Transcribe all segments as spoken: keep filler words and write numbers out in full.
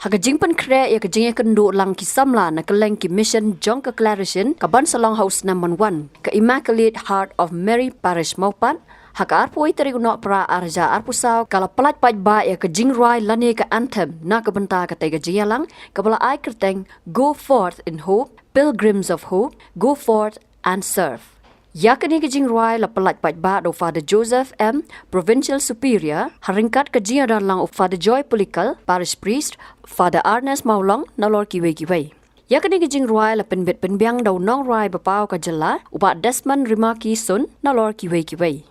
Ka jingpynkhreh ïa ka jingïakynduh lang ki samla na kylleng ki mission jong ka Clarition ka ban sa long ha u snem ban wan, ka Immaculate Heart of Mary Parish Mawpat, ha ka arphew wei tarik u Nohprah arhajar arphew saw ka la pyllait paidbah ïa ka jingrwai lane ka anthem na ka bynta katei ka jingïalang kaba la ai kyrteng Go Forth in Hope, Pilgrims of Hope, Go Forth and Serve. Ïa kane ka jingrwai la pyllait paidbah da u Father Joseph M, Provincial Superior, ha ryngkat ka jingïadon lang u Father Joy Pulikal, Parish Priest, Father Ernest Mawlong, nalor kiwei kiwei. Ïa kane ka jingrwai la pynbit pynbiang da u nongrwai ba paw ka jylla, u Bah Desmond Rimaki Sun, nalor kiwei kiwei.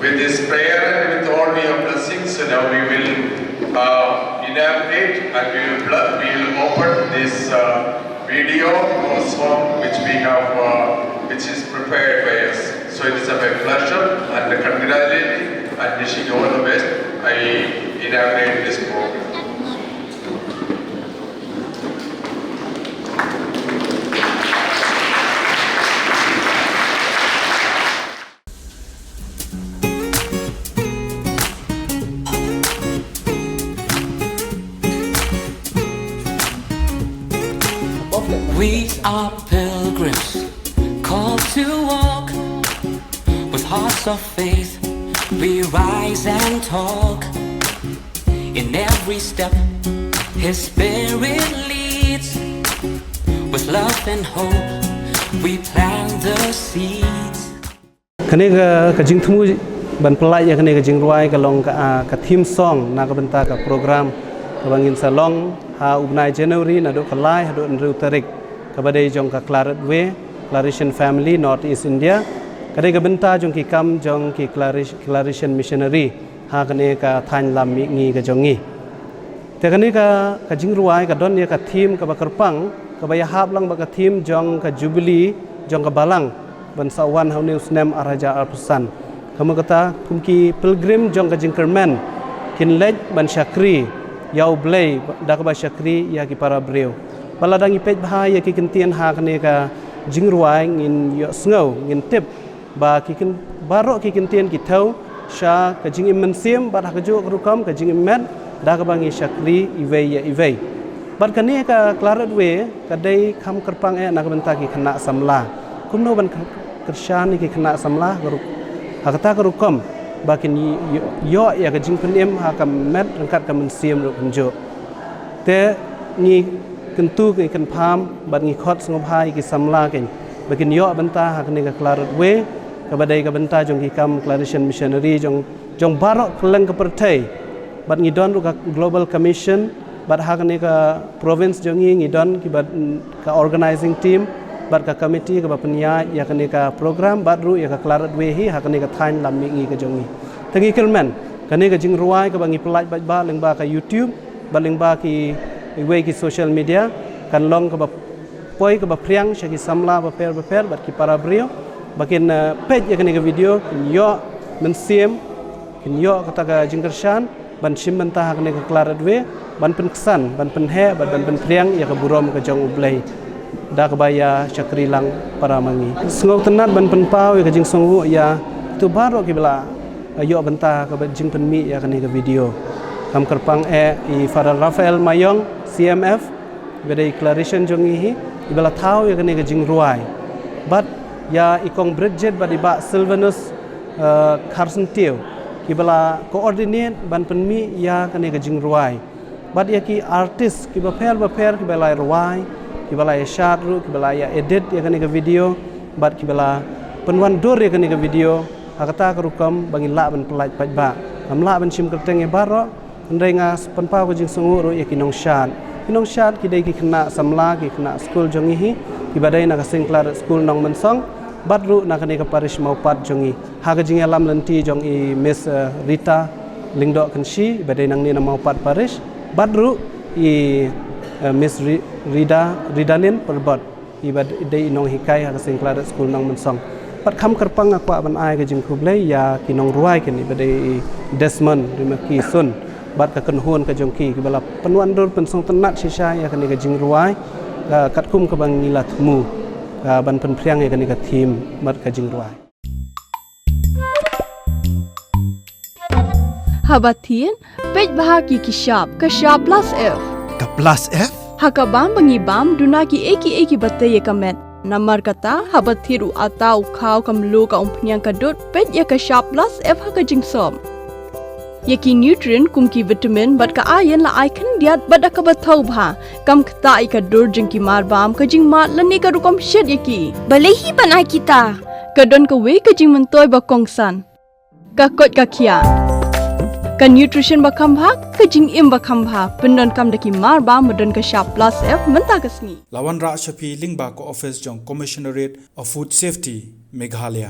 With this prayer and with all your blessings, so now we will uh, inaugurate and we will, bl- we will open this uh, video or song which we have, uh, which is prepared by us. So it is a my pleasure and congratulating and wishing you all the best. I inaugurate this program. We are pilgrims, called to walk with hearts of faith. We rise and talk in every step. His spirit leads. With love and hope, we plant the seeds. Kane ka, ka jingthmu ban pyllait ïa kane ka jingrwai ka long ka, ah, ka theme song na ka bynta ka program kaba ngin sa long ha u bnai January naduh ka lai haduh hynriew tarik, kaba dei jong ka Claret Way, Claretian Family, North East India. Ka dei ka bynta jong ki kam jong ki Clari-, Claretian Missionary ha kane ka thaiñ lam mihngi ka jong ngi. Te kane ka, ka jingrwai ka don ïa ka theme kaba kyrpang, kaba ïahap lang bad ka theme jong ka Jubilee jong ka Balang ban sa wan ha une u snem arhajar arphew san. Kumta, kum ki pilgrim jong ka jingkyrmen, kin leit ban shakri ïa U Blei da kaba shakri ïa ki para briew. Bad lada ngi peit bha ïa ki kyntien ha kane ka jingrwai, ngin ïohsngew, ngin tip ba ki kyn-, baroh ki kyntien ki thew sha ka jingim mynsiem bad ha kajuh ka rukom ka jingim met da kaba ngi shakri iwei ïa iwei. Bad kane ka Claret Way ka dei kham kyrpang eh na ka bynta ki khynnah samla. Kumno ban ky-, kyrshan ïa ki khynnah samla ha ka ru-, ha kata ka rukom ba kin ï-, ïoh ïa ka jingpynim ha ka met ryngkat ka mynsiem ruh kumjuh. Te ngi kyntu, ngi kynpham bad ngi khot sngewbha ïa ki samla kein ba kin ïoh bynta ha kane ka Claret Way kaba dei ka bynta jong ki kam Claretian Missionary jong, jong baroh kylleng ka pyrthei. Bad ngi don ruh ka Global Commission bad ha kane ka province jong ngi ngi don kiba, mm, ka organizing team bad ka committee kaba pynïaid ïa kane ka program bad ruh ïa ka Claret Way hi ha kane ka thaiñ lam mihngi ka jong ngi. Te ngi kyrmen kane ka jingrwai kaba ngi pyllait paidbah lyngba ka YouTube bad lyngba ki, iwei ki social media, kan long kaba poi kaba phriang sha ki samla bapher bapher bad ki para briew ba kin, eh, peit ïa kane ka video, kin ïoh mynsiem, kin ïoh kata ka jingkyrshan ban shim bynta ha kane ka Claret Way, ban pynksan, ban pynheh bad ban pynphriang ïa ka burom ka jong U Blei da kaba ïa shakri lang para ma ngi. Sngewtynnat ban pynpaw ïa ka jingsngewnguh ïa kito baroh kiba la, eh, ïoh bynta kaba jingpynmih ïa kane ka video. Kham kyrpang eh i Father Raphael Mayong, C M F, iba dei Claretian jong ngi hi, iba la thaw ïa kane ka jingrwai. Bad ïa i Kong Bridget bad i Bah Sylvanus, eh, Kharsyntiew, kiba la coordinate ban pynmih ïa kane ka jingrwai. Bad ïa ki artist kiba pher bapher kiba la rwai, kiba la ïa shad ruh, kiba la ïa edit ïa kane ka video, bad kiba la pynwandur ïa kane ka video ha kata ka rukom ba ngin lah ban pyllait paidbah. Ngam lah ban shim kyrteng ïa baroh, hynrei nga pynpaw ka jingsngewnguh ruh ïa ki nongshad. Ki nongshad ki dei ki khynnah samla, ki khynnah skul jong ngi hi, kiba dei na ka Saint Claret School Nongmynsong bad ruh na kane ka parish Mawpat jong ngi. Ha ka jingïalam lynti jong i Miss, eh, Rita Lyngdoh Kynshi, iba dei nangne na Mawpat Parish, bad ruh i, eh, Miss Ri-, Rida, Ridalin Pyrbot, iba d-, dei i nonghikai ha ka Saint Claret School Nongmynsong. Bad kham kyrpang nga kwah ban ai ka jingkhublei ïa ki nongrwai kein, iba dei i Desmond Rimaki Sun bad ka kynhun ka jong ki, kiba la pynwandur pynsngewtynnat shisha ïa kane ka jingrwai, eh, katkum kaba ngi la thmu, eh, ban pynphriang ïa kane ka theme bad ka jingrwai. Haba thied, peit bha ki ki shap, ka shap plus F. Ka plus F? Ha ka bam ba ngi bam, duna ki ei ki ei ki ba tei ïa ka met. Namar kata, haba thied u ata, u khaw, ka mluh, ka umphniang, ka dud, peit ïa ka shap plus F ha ka jingsop. Ïa ki nutrient kum ki vitamin bad ka iron la ai khyndiat bad da kaba thaw bha. Kam ktah ïa ka dur jong ki marbam, ka jingmad lane ka rukom shet ïa ki. Balei hi ban ai kita? Ka don kawei ka jingmyntoi ba kongsan. Ka koit ka khiah. Ka nutrition ba kham bha, ka jingim ba kham bha. Pyndonkam da ki marbam ba don ka shap plus F mynta ka sngi. La wanrah sha phi lyngba ka office jong Commissionerate of Food Safety, Meghalaya.